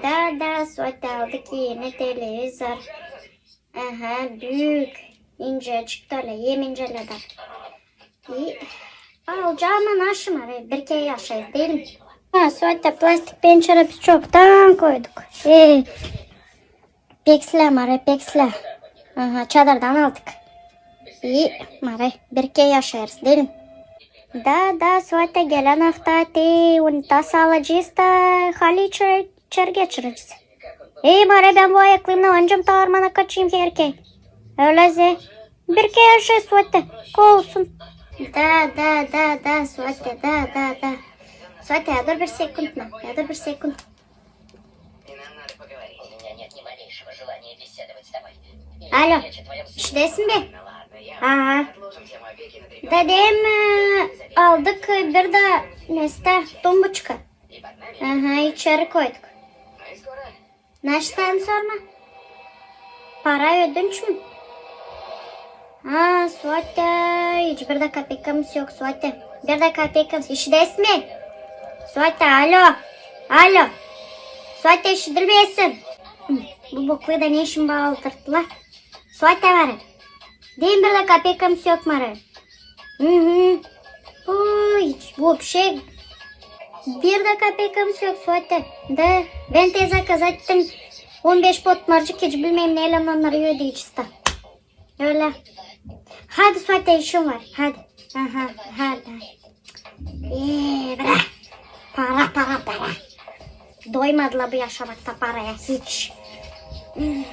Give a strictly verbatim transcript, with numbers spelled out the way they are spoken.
Da, da, Suattä, aldık eni televizor. Aha, büük, incecik, tölä imencä lääzım. İi, alacam, ama naşey, mare, bir kerä yaşêêrız, diil mi? Ha, Suattä, plastik pençerä biz çoktan koyduk. E, pek islää, mare, pek islää. Aha, çadırdan aldık. İi, mare, bir kerä yaşêêrız, diil mi? Da, da, Suattä, gelän afta te unitaz alacez da haliç içeri geçirecez. E, mare, bän bu ayaklarımnan ancak ta ormana kaçayım herkerä. Ölä zä. Bir kerä yaşêêrız, Suattä. Kolsun. Da, da, da, da, Suattä, da, da, da. Suattä, ya dur bir sekund, ya dur bir sekund. Alo, işidäsin mi? Aha. Da deyim, e, aldık bir dä nestää, tumbuçka. Aha, içeri koyduk. Naştan sorma? Para, ödünç mü? A, Suattä, hiç bir dä kapekamız yok, Suattä. Bir dä kapekamız, işidäsin mi? Suattä, alo. Alo. Suattä, işidilmeersin. Hı, bu boklu da ne işin baa oturttular? Suattä, mare. Deyim, bir dä kapekamız yok, mare. Hı hı. Oy, hiç, вообще, bir dä kapekamız yok, Suattä. Da, bän te zakaz ettim on beş potmarcık, hiç bilmeerim, neylän onnarı ödeyecez da. Ölä. Hadi, Suattä, işim var. Hadi. Aha, hadi. Ee, bra. Para, para, para. Doymadılar bu yaşamakta paraya hiç. Hmm.